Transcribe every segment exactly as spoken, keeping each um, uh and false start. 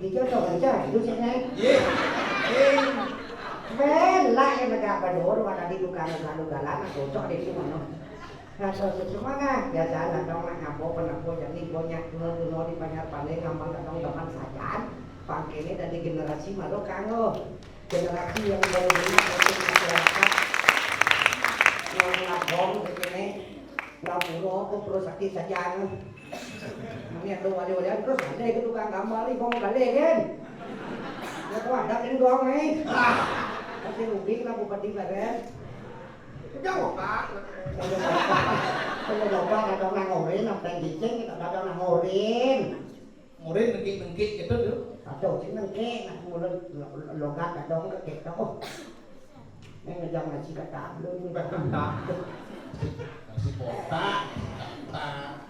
Ijo to, ijo, ijo sing naik. Ye. Eh. Ben, lah, ya, negak badur, warna di duka, negak duka, lah, nah, cocok di sini, no. Nah, so, so, semua, nah, biasa, lah, dong, lah, ngapo, penapo, jadi, banyak, tuno, tuno, di Banjar Paling, ngambang, kadang, teman sajan, pangkene dari generasi, malu, kanggo. Generasi yang baru ini, untuk masyarakat, yang ngabong, di sini, ngapuro, aku, terus, sakit, sajan. Mami ada wali-walian terus ada itu tukang gambar nih, bong gale kan. Ya tuh ada kan gong nih. Masih rubik lah bupati bareng. Udah mau pak. Kalau bapak ada nangorin, apa yang diceng kita ada nangorin. Murid nengkik-nengkik gitu tuh. Atau sih nengkik, nak mulut lo- logat ada nggak kita. Oh, ini ngejam ngaji kata belum. Bukan kata. Kasih kota. Kata.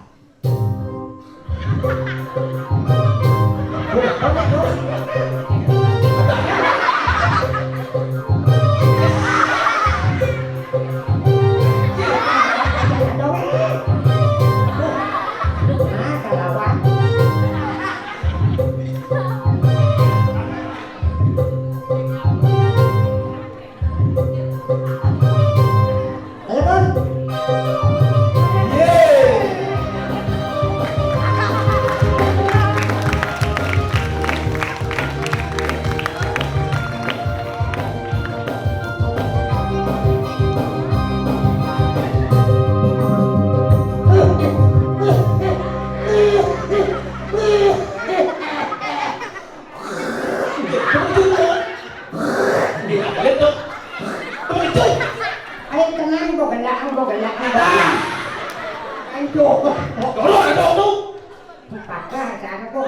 Ayo tenang, kok gelak, kok gelak, kok gelak. Ayo, dorong, dorong, dorong. Patah sana kok.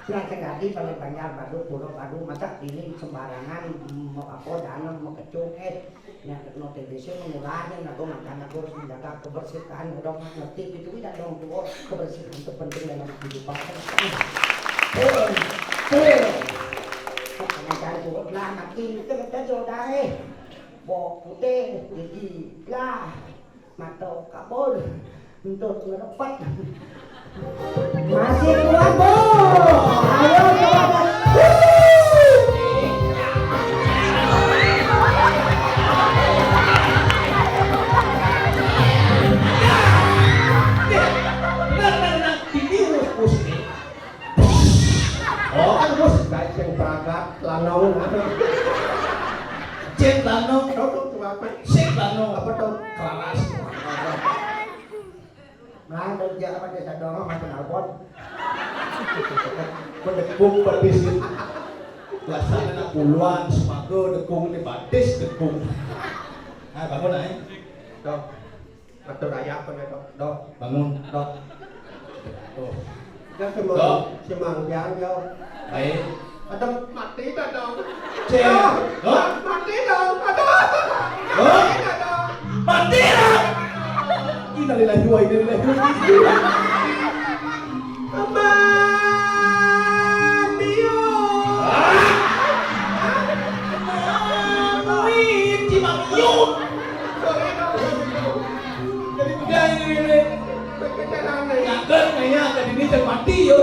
Yang terjadi pada Banjar Baru, Pulau Baru, masa ini sembarangan mau apa, danau mau kecung, eh, yang kena T B C mengularnya, nah, gua makanya gua harus menjaga kebersihan, udah ngerti gitu, tidak dong, gua kebersihan itu penting dalam kehidupan. Eh, eh, makanya jangan gua lah, nanti itu kita jodoh, eh, bawa putih, gigi lah. Mata kabur. Entut ngerepet. Masih kuat, Bu. Ayo, kuat. Benar, benar, benar. Ini urus pusing. Oh, kan bos, baik yang berangkat, lanong, apa? Cek lanong, apa tuh, apa? Cek lanong, apa tuh? Keras. Nah, kerja apa dia sadong, apa kenalpot? Pendekung, pendisik. Biasanya anak puluhan, semago, dekung, ini batis, dekung. Nah, bangun, ayo. Dong. Atur ayah apa ya, Dok? Dok, bangun, Dok. Tuh. Dah semang, Dok. Semang jang, Dok. Baik. Ada mati dah, Dok. Cek. Dok, Dok. Mati, Dok. Aduh. Dok. Mati dah, Dok. Mati, Dok. Innalillahi wa inna ilaihi raji'un. Aman, Tio. Ah. Aman, Tio. Jadi udah ini, ini. Jangan nanya ke dini, jangan mati, yo.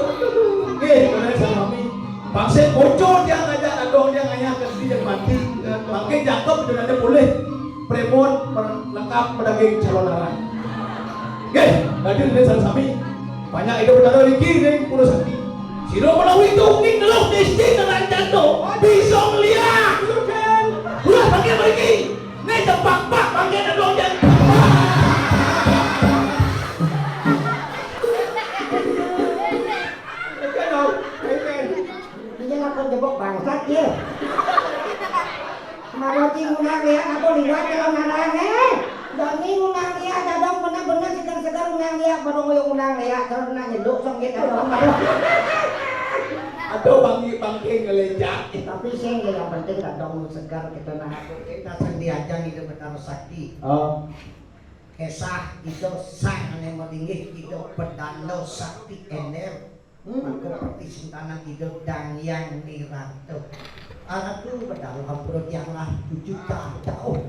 Oke, benar sama kami. Bangsa bocor dia ngajak adong, dia nganya ke dini, jangan mati. Bangke jangkep, itu nanti boleh. Premon, per- lengkap, pedaging calon arah. Oke, lanjut, ini sama kami. Banyak itu benar lagi, ini puluh sakti. Ira menawi tungking ngeluh miskin ngelancan to, bisa ngeliak. Ulah pakai mriki. Nek tepak-pak pakai dadong jan. Dia lakon jebok bangsat ya. Maroti ngundang liak apa liwat kalau narang eh. Doni ngundang liak dadong bener-bener segar-segar ngundang liak baru ngoyo ngundang liak kalau nak nyeluk songkit dadong. Atau bangki-bangki ngelejak. Tapi sing yang penting dadong segar kita nah aku kita sing diajang hidup betara sakti. Oh. Kesah iso sang ane melinggih ido pedando sakti ener. Hmm. Maka pertisintanan ido dang yang nirato. Aratu bedal ampura tiang lah tujuh tahun.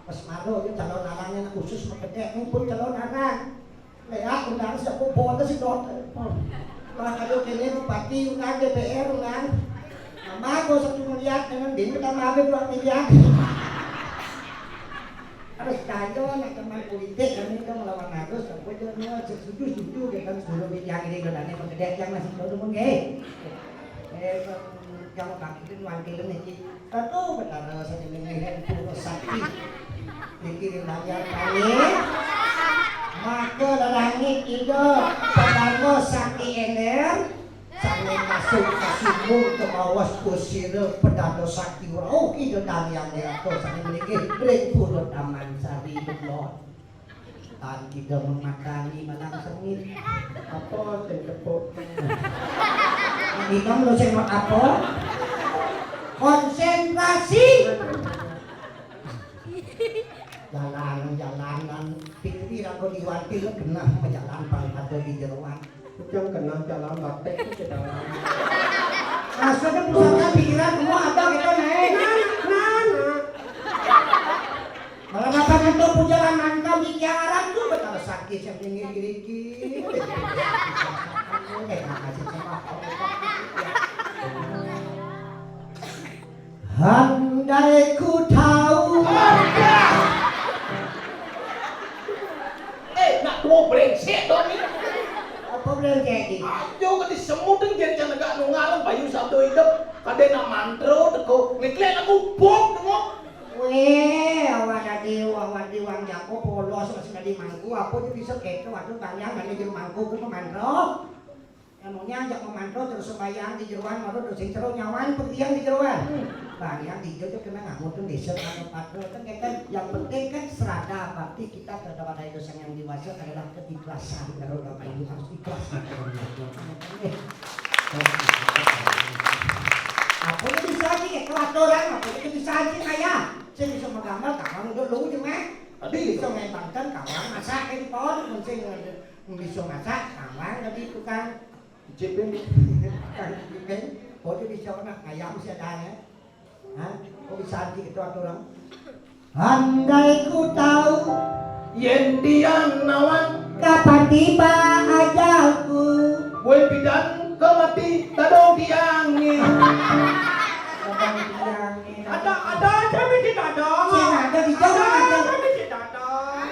Pas malu ya calon arangnya khusus mekedek pun calon arang. Leak undang siapa bonus si dokter. Lah kalau kene bupati undang D P R undang. Nama aku satu miliar dengan dia tambah ada dua miliar. Harus kaya nak teman politik kami kan melawan harus aku aja nih setuju setuju dia kan sepuluh miliar ini kalau ada menggede yang masih tahu temen eh eh yang bangkitin wakilin iki tentu betara saja mengirim pura sakti iki rinaya kami maka lelangit ida pertama sakti ener Sane kasuk kasumung kebawas kusira pedado sakti rauh ida dang yang nirata sane mriki ring pura Taman Sari Belon. Tan kita memakani malang sengit. Apa sing tepuk? Kita lo sing apa? Konsentrasi. Jalan, jalanan, pikir aku diwati lo kena jalan paling ada di jeroan. Ujang kenal jalan batek itu ke dalam. Rasanya pusaka pikiran semua ada kita naik. Nana, nana. Malah apa nanti pujalan nangkam di kiaran tuh betapa sakit yang tinggi diri. Eh, makasih sama. Handai ku tahu. Eh, nak tua brengsek dong ni. Apa brengsek ni? Ayo ke disemut dan jadi negak nungaran bayu sabdo hidup. Kade nak mantro teko ngeklek aku bom tengok. Weh, awak tadi, awak di wang jako polos masih tadi mangku apa tu bisa keto atau kalian mana jadi mangku ku mantro. Emangnya ajak memantul terus sembahyang di jeruan malu dosa jero nyawan pergian di jeruan. Bang yang di jero kena ngamutun desa kalau patul kan kita yang penting kan serada bakti kita kepada itu sang yang dewasa adalah keikhlasan kalau Bapak Ibu harus ikhlas. Apa itu bisa aja ya kalau aturan apa itu bisa aja kaya saya bisa menggambar kawan udah lu cuma tadi bisa ngembangkan kawan masak kayak di pohon mungkin bisa masak kawan tadi tukang Cipin. Cipin. Kok dia bisa nak ayam siadanya? Hah? Kok bisa anti itu aturan? Andai ku tahu yen tiang nawan kapan tiba ajalku. Kue bidan ke mati tadong tiang ni. Tadong tiang ni. Ada ada aja mesti tadong. Sing ada di jauh ada. Ada mesti tadong.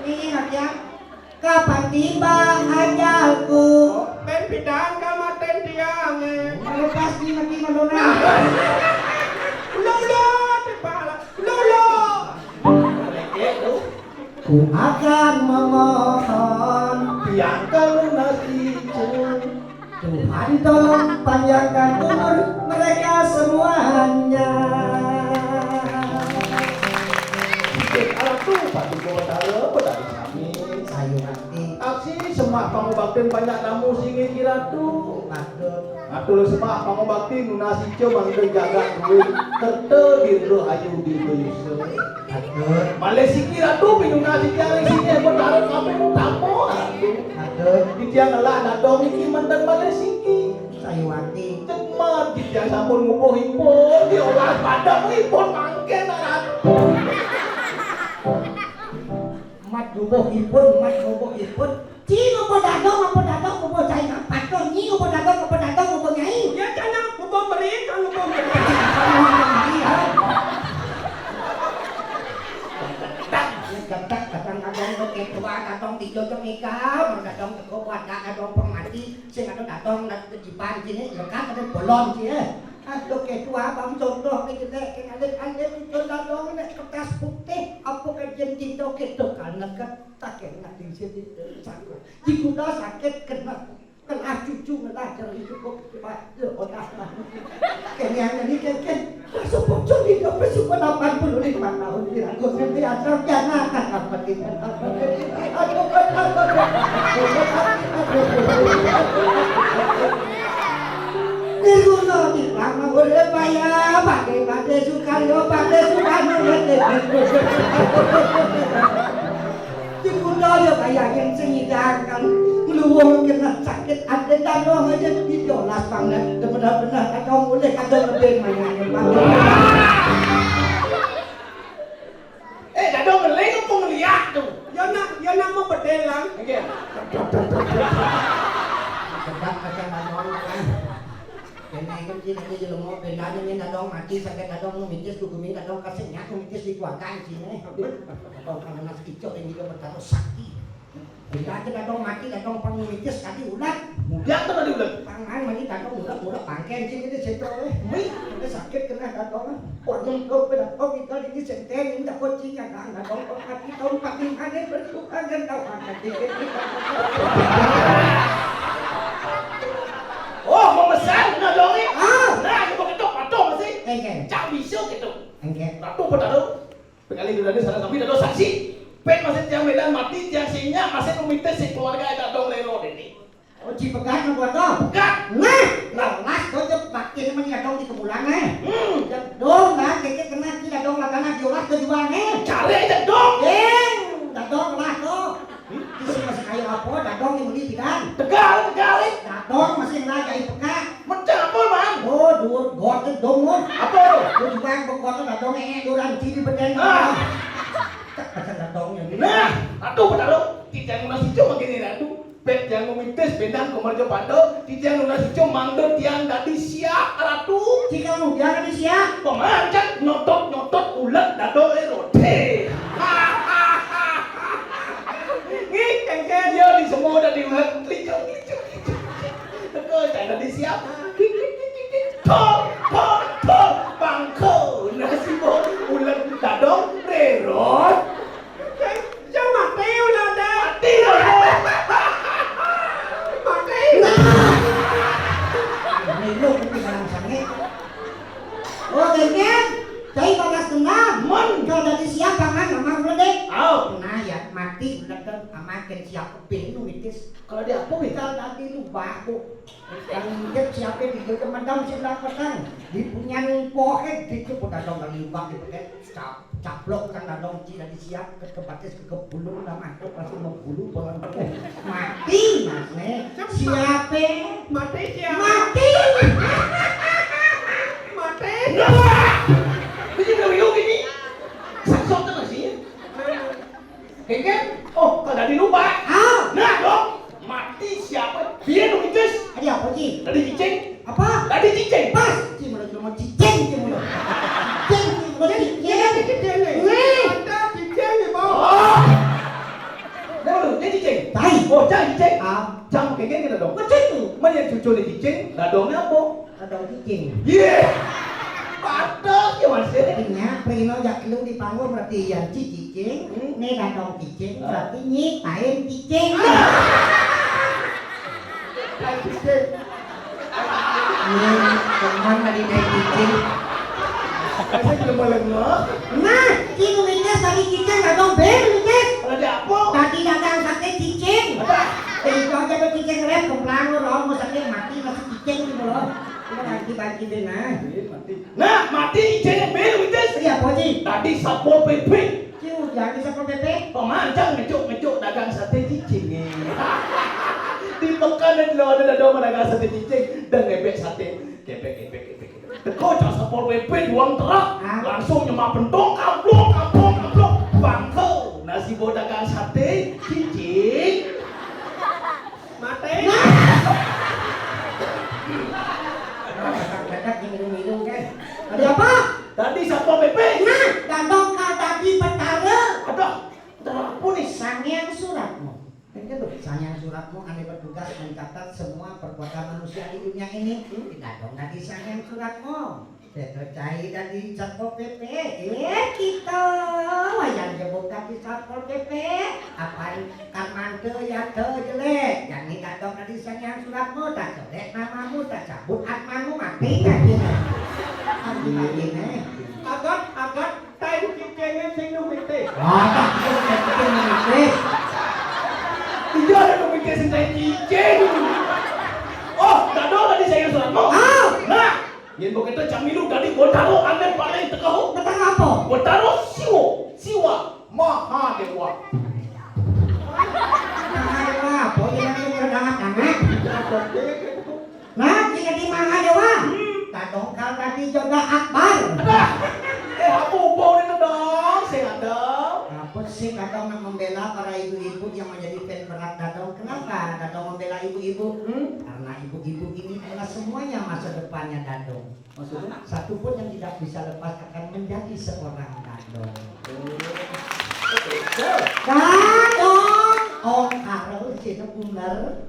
Ini nak ya. Kapan tiba ajalku? Ben pidan kamaten tiange. Kalau pas di mati melona. Ulo ulo tiba ulo ulo. Ku akan memohon tiang kalunasi. Tuhan tolong panjangkan umur mereka semuanya. Alah tu pati kotara petani sami. Sayuran Aksi sembah pangubaktin banyak tamu singgih kiratu. Matur. Matur sembah pangubaktin nunas ica mangda jagat duit kerta dirga ayu dirga yusa. Matur. Malih siki ratu pinunas titiang ring sini betara kami tamu ratu. Matur. Titiang ngelah dadong niki manten malih siki. Sayuwati. Cek mat titiang sampun ngubuh ipun diolah padang ipun mangkin ratu. Mat ngubuh ipun, mat ngubuh ipun. Ci ngubuh dadong, ngubuh dadong, ngubuh cai ngapat to. Nyi ngubuh dadong, ngubuh dadong, ngubuh nyai. Ya, cana ngubuh meri, kan ngubuh meri. Gentak, gentak, kadang-kadang lo ketua, kadang tiga, kadang tiga, kadang teko, wadah, kadang pemati, sing Dadong nak kejiban sini, ya kan ada bolong sini. Aduh, ketua bang contoh ni jelek, kena alit-alit itu dadong ni kertas putih, apa kajian tinta kita kan nak tak kena di sini. Sakit. Di kuda sakit kena, kena cucu, kena cari cukup cepat. Ya, otak lah. Kena yang ni kan, kan. Masuk pocong di dua puluh delapan puluh lima tahun, kira aku sampai asal jangan apa kita, apa kita, aduh, aduh, aduh, aduh, aduh, aduh. Di gunung di lama urip payah, pakai pada Sukaryo, pada Sukarno, di kuda ya bayangin sing nyidang kan. Ngluwung kena sakit ati dadong aja didolas banget. Bener-bener dadong oleh kado lebih banyak. Eh, dadong ngeling apa ngeliat tuh? Ya nak, ya nak mau bedel lah. Oke. Sedap kacang dadong. Kena itu sih nanti jelema bedanya nih dadong mati sakit dadong mitis kudu mi dadong kasih nyaku mitis di keluarga sini. Dadong kan anak kicau yang juga bertaruh sakti. Beda aja dadong mati dadong pang mitis tadi ulat. Mudah tuh tadi ulat. Pangan mani dadong ulat ulat pangken sini di situ eh. Wih, udah sakit kena dadong. Orang tuh pada kau kita di senten ini tak kucing ya kan dadong pang mati tahun pagi mana bersuka dan tahu angkat dikit. Oh, memesan dadong ni. Ah, nah, kita kita patuh masih. Engke. Cak bisu gitu. Engke. Ratu bertaruh. Pengalih dulu sana kami dadong saksi. Pet masih tiang Medan mati, tiang sinya masih pemitis si keluarga dadong lelo ini. Oh, ci pegat nang keluarga. Pegat. Nah, lalas kau cep batin mani dadong di kebulan eh. Hmm. Dadong lah, keke kena ci dadong lah tanah diolah ke juang eh. Cari dadong. Deng, dadong lah kau. Di sini masih kayu apa? Dadong yang beli tidak. Tegal, tegal eh. Dadong masih raja di pegat. Macam apa, Bang? Oh, dur got dong. Apa? Dur juga begot dadong eh duran ci di bedeng. Ah. Cak pasal dadong yang ini. Nah, aduh benar. Kita yang masih cuma gini ratu. Pet yang memitis bendang komarjo pado. Kita yang masih cuma mangdo tiang dadi siap ratu. Jika mau tiang dadi siap. Pemancat nyotot nyotot ulet dadong eh roti. Ngik engke dia di semua dadi ulet licuk licuk licuk. Teko cak dadi siap. Tik tik tik tik tik. Tor tor tor. Bangko nasi bo ulet dadong rerot. Cang mati udah ada. Mati udah ada. Mati. Nah. Ini lu mungkin barang sange. Oh, Genggen, cai balas dendam. Mon. Kau dari siapa kan sama udah deh. Au. Nah ya, mati udah kan sama ken siapa penu mitis. Kalau dia apa mitis? Kalau tadi lu baku. Kan siapa di teman dam sih bilang petang. Di punya nih pohet gitu udah dong kali ubah gitu kan. Cap caplok kan dadong ci dadi siap ke batis ke bulu lah masuk langsung mau bulu bolan mati mas ne siape mati siap mati mati bisa dari lu gini saksok tuh masih kengken oh kalau dari lu pak ah nah dong mati siapa dia dong itu ada apa ci dari cicing apa? Tadi cicing. Pas. Cing udah cuma cicing cing udah. Cing cing udah cicing. Cicing nih. Wih. Ada cicing nih bang. Oh. Nah lu, dia cicing. Tai. Oh, cang cicing. Ah. Cang pakai gini kita dong. Macam tu. Mana yang cucu ni cicing? Dadongnya apa? Dadong cicing. Iya. Patut ya masih. Nya, prino jak lu di panggung berarti yang cicing. Hmm. Nih dadong cicing. Ah. Berarti nyi pain cicing. Ah. Pain cicing. Nih, teman tadi naik cicing. Saya belum boleh ngomong. Nah, ini mitis tadi cicing nggak dong ben mitis. Kalau ada apa? Tadi dagang sate cicing. Apa? Itu aja tuh cicing rep kemplang lo mau sakit mati masih cicing gitu loh. Kita ganti bagi deh nah. Iya, mati. Nah, mati cicing ben mitis. Iya, Poji. Tadi Satpol P P. Ciu, jadi Satpol P P. Pemancang ngecuk-ngecuk dagang sate cicing. Di Mekah nih lo ada dadong dagang sate cicing dan ngebek sate. Kepek kepek kepek. Teko cak Satpol P P duang truk. Hah? Langsung nyemak pentong kamplong kamplong kamplong. Bangko nasi bau dagang sate cicing. Mati. Nah. Dadak-dadak ngilu-ngilu kan. Ada apa? Tadi Satpol P P. Nah, dadong ka tadi petara. Aduh, petara apa nih? Sangeang Suratmo. Kan gitu, Sangeang Suratmo ane bertugas Mencatat semua perbuatan manusia di dunia ini, hmm, Dadong dadi Sang Hyang Suratmo. Seto cai dadi Satpol P P. Eh, kita wayang jebuk dadi Satpol P P. Apan kan mante ya te jelek. Jani Dadong dadi Sang Hyang Suratmo, tak jelek namamu, tak cabut atmamu, mati nggak kita? Mati, mati, nih. Agat, agat, tai cicingnya sing nu mitis. Wah, tak cicing mitis. Iya, ada nu mitis sing tai cicing. Oh, Dadong dadi Sang Hyang Suratmo. Ah. Nah, yen begitu cang milu dadi Betara ané paling teka. Betara apa? Betara Siwa. Siwa Mahadewa. Mahadewa apa? Jangan lu berdangat-dangat. Nah, jika di Mahadewa, hmm, Dadong kal dadi Joda Akbar. Aduh. Eh, apa hubungan itu dong? Sing ada. Apa sih Dadong nak membela para ibu-ibu yang menjadi fan berat Dadong? Kenapa Dadong membela ibu-ibu? Hmm? Karena ibu-ibu ini adalah semuanya masa depannya Dadong. Maksudnya? Satu pun yang tidak bisa lepas akan menjadi seorang Dadong. Dadong! Oh, karo sih bunder.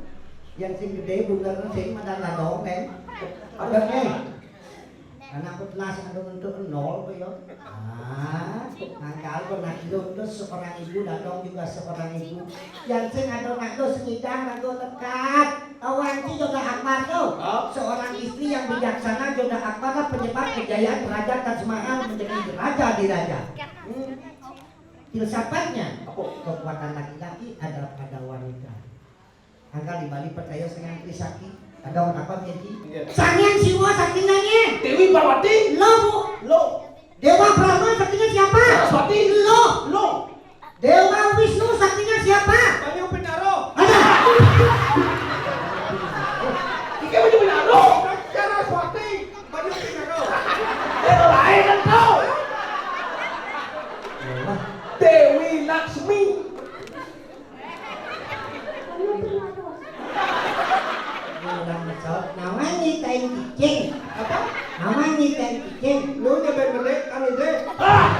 Yang sing gede bunder sing madan Dadong, kan? Ada nih. Anak kelas anu untuk nol tuh ya. Ah, mangkal pernah itu seorang ibu, Dadong juga seorang ibu. Yang sing ada nak sing idang lagu tekat. Tahu anti Joda Akbar tuh? Hah? Seorang istri yang bijaksana, Joda Akbar lah penyebab kejayaan Raja Taj Mahal menjadi raja di raja. Hmm. Filsafatnya, apa? Kekuatan laki-laki ada pada wanita. Angka di Bali percaya Sang Hyang Trisakti. Ada apa, Kenji? Iya. Sang Hyang Siwa saktinya. Dewi Parwati. Lo, Bu. Lo. Dewa Brahma saktinya siapa? Saraswati. Lo. Lo. Dewa Wisnu saktinya siapa? Banyu Pinaro. Ada. Iki Banyu Pinaro. Saraswati. Banyu Pinaro. Dewa lain kan kau. Dewi Laksmi. Orang mesot, nama nyitain cicing. Apa? Nama nyitain cicing. Lu nyampe beli kami deh. Ah!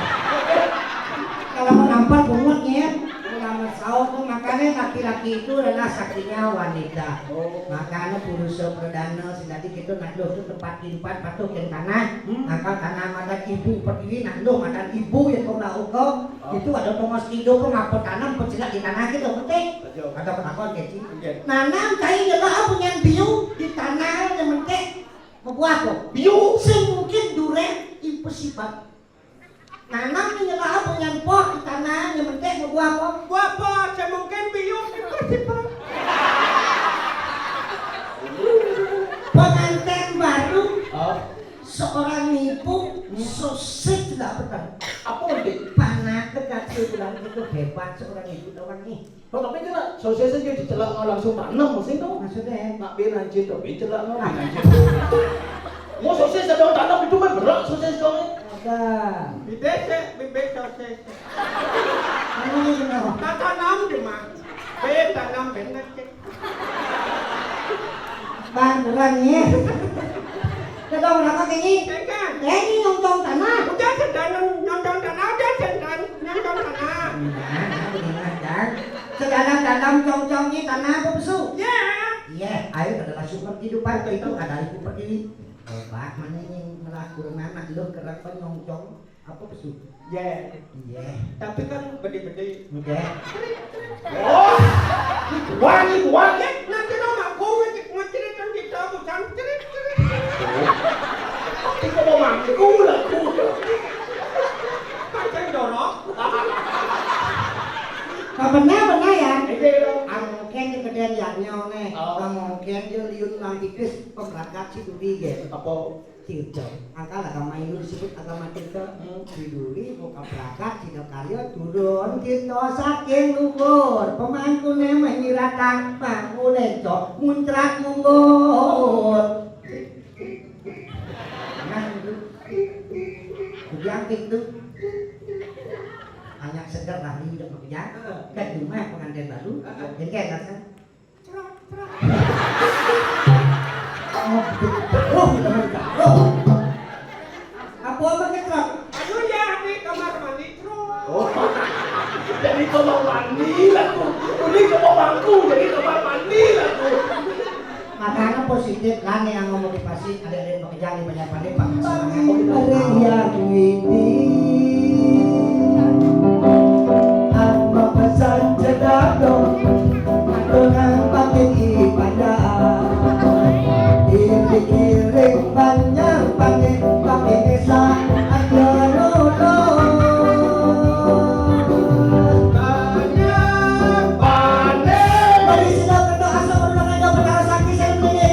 Kalau mau nampar bungut nih ya. Orang mesot tuh makanya laki-laki itu adalah saktinya wanita. Oh. Makanya purusa perdana sing dadi kita nak lu tuh tempat kehidupan patuh ke tanah. Hmm. Maka tanah madan ibu pertiwi nak lu madan ibu yang kau nak uko. Oh. Itu ada tongos idup pun ngapa tanam pun tidak di tanah gitu, penting. Betul. Ada penakon kecil. Oke. Nanam kain nyelak punyan biu di tanah yang penting. Membuah kok. Biu. Sing mungkin duren impossible. Nanam nyelak punyan poh di tanah yang penting membuah kok. Buah poh, sing mungkin biu impossible. Pengantin baru. Oh. Seorang ibu, hmm, sosis tidak betul. Apa, Dik? Panak dekat sebulan itu hebat seorang ibu orang nih. Oh, tapi kena sosis aja dicelak langsung tanam, mesti tuh. Maksudnya? Nak bin anjir, tapi celak mau bin anjir. Mau sosis ada tanam itu kan berat sosis dong. Ada. Bibit sih, bibit sosis. Kamu ini kenapa? Tak tanam di mana? Bibit tanam bener sih. Bang, kurang nih. Dadong berapa kini? Kan? Kini nyongcong tanah. Udah sedang nyongcong tanah, udah sedang nyongcong tanah. Nah, nah, nah, nah. Sedang-sedang congcong di tanah apa pesu? Ya. Iya, air adalah sumber kehidupan, itu ada ibu pertiwi. Coba mana yang melah kurang anak lu kerap nyongcong? Apa pesu? Iya. Iya. Tapi kan bedi-bedi. Oke. Oh, wangi, wangi. Nanti lo mangku ngeceritain kita bukan cerit-cerit. Itu mau mangku lah, aku. Pancen dorong. Nah, bener, bener ya. Iya, dong. Ah, mungkin di kedai Yanyo nih. Oh. Ah, mungkin dia liun nang tipis pemberangkat si Dudi, gitu. Apa? Cicok. Angka agama Hindu disebut agama Tirta. Hmm. Diduri, buka prakat, cina karya, turun kita saking luhur. Pemangkune menyiratang, mangkune cok, muncrat munggul. Nah, itu. Kujangkit tuh. Hanya seger lah, ini udah mau kujang. Heeh. Kan rumah pengantin baru. Heeh. Jadi kayak kan? Cerot, cerot. Oh, oh, oh. Apa, apa ke cerot? Aduh ya, di kamar mandi, cerot. Oh. Jadi kamar mandi lah tuh. Ini kamar mangku, jadi kamar mandi lah tuh. Positif lan yang memotivasi adik-adik pekerjaan di banyak pandai pakai semangat. Ring yang widi, apa pesan cedado, atau nang pakai ibadah. Iring-iring panjang pakai pakai desa, ada lolo. Banyak pakai. Bagi sudah kena asal orang ada perkara sakit, saya punya.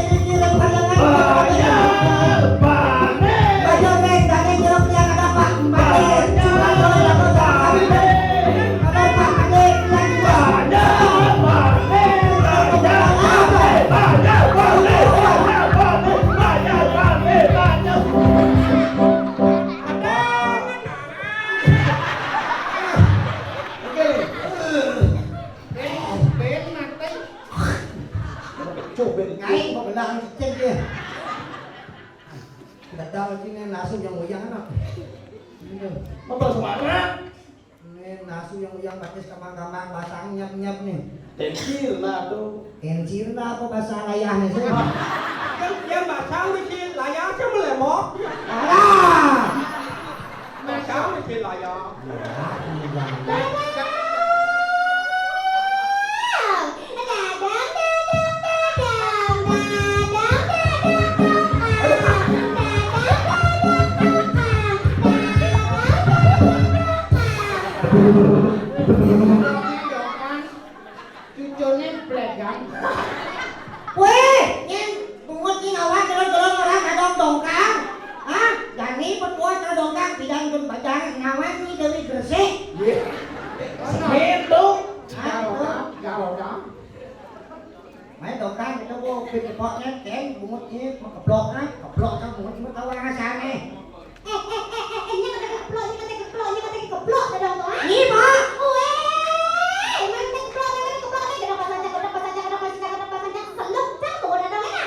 Coba ngai mau kena cicing dia. Dadal sini nasu yang uyang anak. Ini. Apa suara? Ini nasu yang uyang pakai kambang-kambang basang nyap-nyap nih. Tencil lah tuh. Tencil lah apa bahasa layahnya sih? Kan dia basang di sini layah aja melemok. Alah. Basang di sini layah. Ya, iya. Cucune blegang. Weh, nyen bungut ki ngawak jalan-jalan ora kadang dongkang. Hah? Jani petua kadang dongkang, bidang pun bajang ngawak ni Dewi Gresik. Iya. Semen tuh. Hah? Garoda, garoda. Main dongkang itu bu, pit kepoknya, ken, bungut ini, keblok, ah, keblok kan bungut ini tahu rasanya. Eh, eh, eh, eh, eh, ini kata keblok, ini kata keblok, ini kata keblok, ada apa? Ini, Pak. Weh, mana keblok, mana keblok, ini kenapa saja, kenapa saja, kenapa saja, kenapa saja, seluk, tak, bungut ada mana?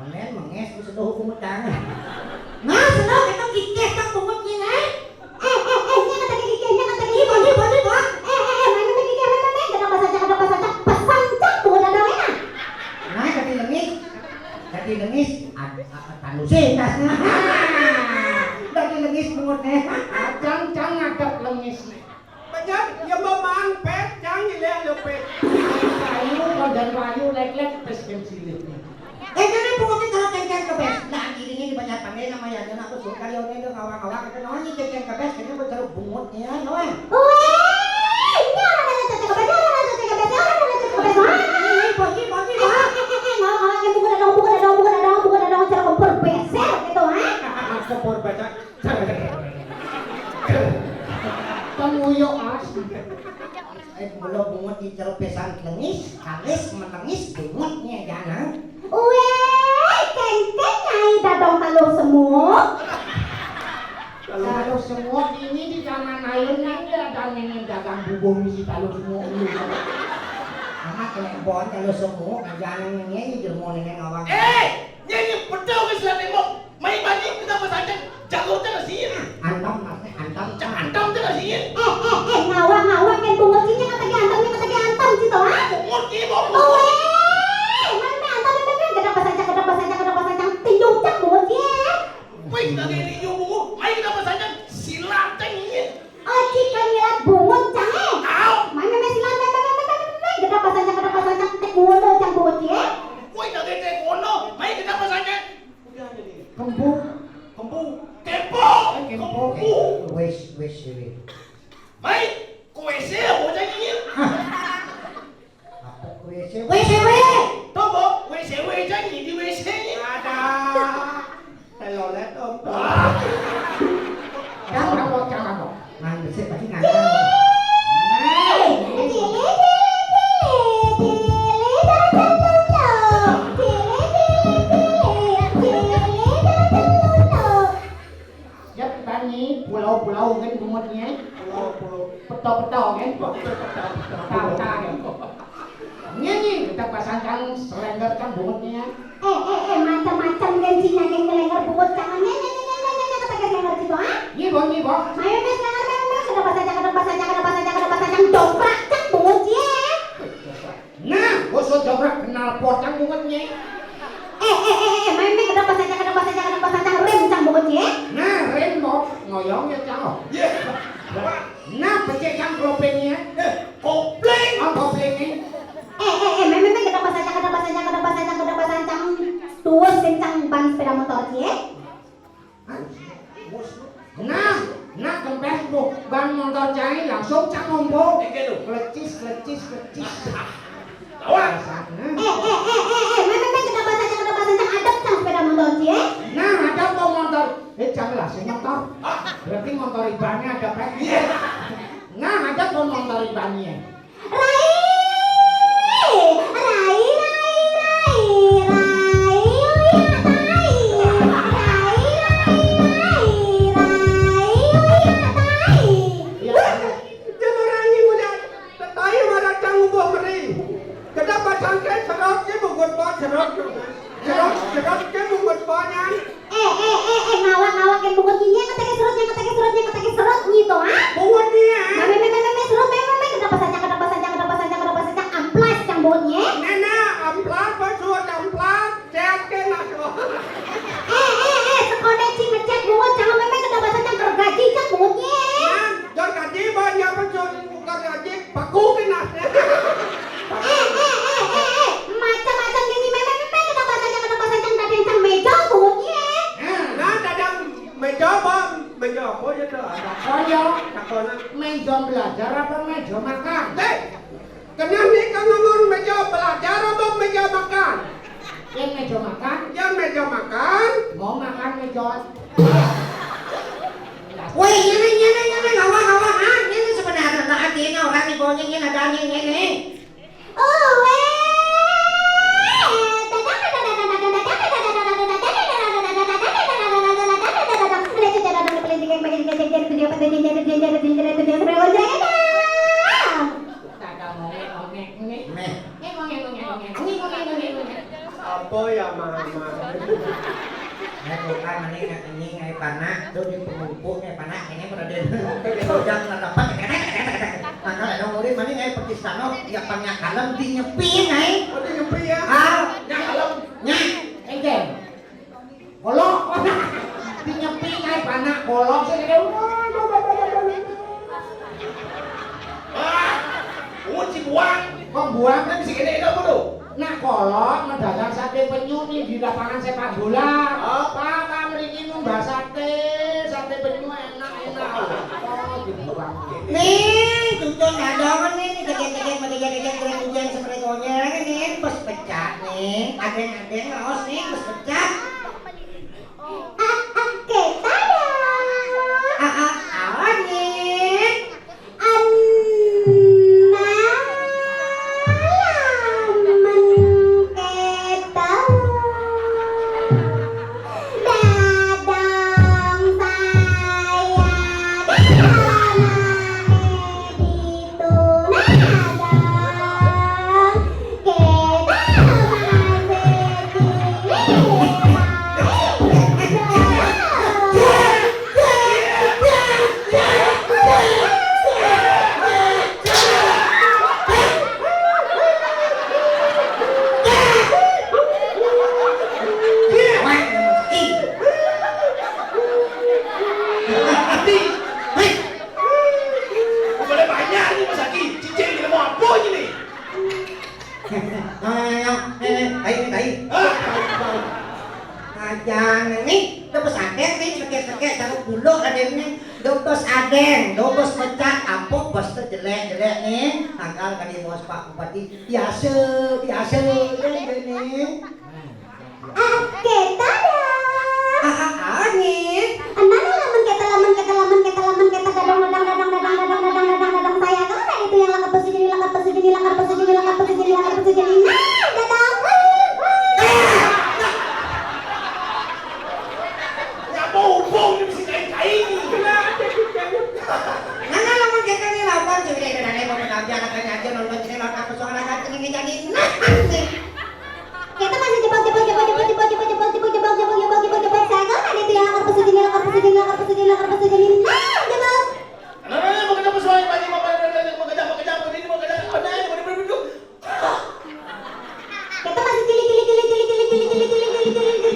Onen menges ku sedo hukum utang. Nah, sedo kita kikeh tak bungut ni, eh? Eh, eh, eh, nya kata kikeh, nya kata kikeh. Ibu, ibu, ibu. Eh, eh, eh, mana kata kikeh, mana, mana? Kenapa saja, kenapa saja? Pesan cak bungut ada mana? Nah, kati lengis. Kati lengis, ad-, a-, a-, tanu sih tasnya. Kati lengis bungut ni. Acang, cang ngadap lengis ni. Banyak yang memang pes, cang ilek lo pes. Kayu, kondan kayu, lek-lek, pes kem silih. Eh, kene bungut ni kalau kengkeng ke pes. Nah, ini ni banyak pandai nama ya, dia nak tu suka dia ni, dia ngawang-ngawang, kata, "Oh, ni kengkeng ke pes, kene buat jeruk bungut ni, ya, no, eh." Weh, ini orang ada cocok ke pes, orang ada cocok ke pes, orang ada cocok ke pes, wah. Ini, ini, bagi, bagi, bagi. Eh, eh, eh, eh, ngawang, ngawang, yang bungut ada, bungut ada, bungut ada, bungut ada, jeruk kompor beser gitu, ha? Kompor beser. Penguyuk as. Eh, mula bungut ni ceropesan telengis, kalis menengis bungutnya jana. Weh, kengkeng nyai dadong taluh semuk. Taluh semuk ini di zaman ayun ni ada nenek dagang bubung isi taluh semuk dulu. Amat kena bon taluh semuk, jangan ini jelmo nenek ngawang. Eh, nyanyi betul ke silat tembok? Mai bani kita pasanjang, jago teh kasihin. Antam, Mas, antam. Cak antam teh kasihin. Eh, eh, eh, ngawak, ngawak, kan bungut sini kata dia antam, dia kata dia antam, gitu, ha? Bungut ki, bungut. Oh, eh, mana antam, mana, mana, kada pasanjang, kada pasanjang, kada pasanjang, tinjau cak bungut sih. Wih, kita kayak tinjau bungut, mai kita pasanjang, silat teh ini. Aji kan nyilat bungut cang, eh. Au. Mana, mana silat, mana, mana, mana, mana, mana, kada pasanjang, kada pasanjang, tek bungut, cang bungut sih, eh. Wih, kita kayak taekwondo, mai kita pasanjang. Kembung. Kembung. Kembung. Kembung. Wes, wes, wes. Mai, ku W C apa janji? Apa ku W C? W C W. Tobo, W C W janji di W C ni. Ada. Telolet, Om. Jangan apa, jangan apa. Nang besik pasti nang. Yap, tani pulau-pulau kan bungut ni, eh? Pulau-pulau. Peta-peta kan? Peta-peta. Peta-peta kan? Nyanyi, kita pasangkan selengger kan bungut ni, eh? Eh, eh, eh, macam-macam kan Cina kan selengger bungut kan? Nyanyi, nyanyi, nyanyi, nyanyi, nyanyi, kata kan selengger situ, ha? Ni, Bang, ni, Bang. Mayo, Mas, selengger, Mas, Mas. Kada pasajak, kada pasajak, kada pasajak, kada pasajak. Dobrak kan bungut ni, eh? Nah, bosok dobrak kenal potang bungut ni. Meme kedok pasancang, kedok pasancang, kedok pasancang, rem cang bungut ye. Nah, rem mau ngoyong ya cang. Ye. Nah, becik cang kloping ye. Eh, kopling. Oh, kopling ye. Eh, eh, eh, meme, meme kedok pasancang, kedok pasancang, kedok pasancang, kedok pasancang. Tuus kencang ban sepeda motor ye. Nah, nah kempes bu, ban motor cai langsung cang ngombo. Engke lho. Klecis, klecis, klecis. Lawan. Eh, eh, eh, eh, eh, meme, meme kedok pasancang, kedok pasancang, adep cang sepeda motor ye. Nah, adep kok motor. Eh, cang lah sing motor. Berarti motor ibane adep, eh. Iya. Nah, adep kok motor ibane. Rai, rai, rai, rai, rai, uya tai. Rai, rai, rai, rai, uya tai. Iya. Jangan rangi muda. Tetai marang cang ubuh meri. Kedap bacangke serot ke bugut bot serot. Serot, serot ke bugut bot nyan. Eh, eh, eh, eh, ngawak, ngawak, yang bungut nyi, yang keteke serut, yang keteke serut, yang keteke serut, nyi to, ha? Bungut nyi, eh? Meme, meme, meme, serut, meme, meme, kedok pasancang, kedok pasancang, kedok pasancang, kedok pasancang, amplas, cang bungut nyi. Nena, amplas, pasut, amplas, cet, kena, serut. Eh, eh, eh, sekolah cing ngecet bungut, cang meme, kedok pasancang, gergaji, cang bungut nyi. Nah, gergaji, banyak pasut, bukan gaji, paku, kena. Eh, eh, eh, eh, eh, macam-macam nyanyi meme, meme, kedok pasancang, kedok pasancang, dadang cang meja, bungut nyi. Nah, dadang meja apa? Meja apa ya, Dok? Takon ya. Takon. Meja belajar apa meja makan? Hei! Kenapa nih kau ngomong meja belajar apa meja makan? Yang meja makan? Yang meja makan. Mau makan meja. Woi, ini, ini, ini, ngawak, ngawak, ha? Ini sebenarnya ada hatinya orang nih, baunya ini, ada ini, ini. Meh. Apa ya, Mama? Nek tukang mending nek ini ngai panak, tuh di pemupuk ngai panak, ini pada den. Ujang ngerepak, maka ada murid mending ngai pekis tanok, ya pang nyakalem di nyepi ngai. Oh, di nyepi ya? Ah. Nyakalem. Nya. Engkén. Golok. Di nyepi ngai panak golok sih. Ah, oh, cibuang. Kok buang kan sih gede itu apa tuh? Nak kolot ngedagang sate penyu nih di lapangan sepak bola. Oh. Papa mriki numbas sate, sate penyu enak-enak. Oh, dibuang. Nih, cucun dadongan nih, nih, dikit-dikit, dikit-dikit, keren ujian seperti konyol nih, bos pecah nih, adeng-adeng raos nih, bos pecah. Ah, ah, kita dong. Ah, ah, awan nih. Analamen keto dadang saya dalahe ditu nadang. Boleh banyak ni, Mas Aki. Cicing kita mau apa je ni? Ayo, eh, eh, tai, tai. Ah, tai, tai. Ajang ni, dobes adeng ni, sekek-sekek, jangan dulu adeng ni. Dobes adeng, dobes mecat, ampun, bos tu jelek-jelek ni. Angkal tadi bos Pak Bupati, biasa, biasa, ya, ya ni. Oke, tada. Ah, ah, ah, ni. Nah, nah, lamun kita, lamun kita, lamun kita, lamun kita, dadang, dadang, dadang, saya. Kalau ada itu yang langkah pesu jadi, langkah pesu jadi, langkah pesu jadi, langkah pesu jadi, langkah pesu jadi. Nah, dadang. Ngapa hubung ni mesti kain-kain ni? Nah, nah, lamun kita ni lawan, sudah kita dah lepas mengambil anak-anak aja, nonton sini, lawan aku suara anak ini jadi. Nah, ni. Kita masih jebak, jebak, jebak, jebak, jebak, jebak, jebak, jebak, jebak,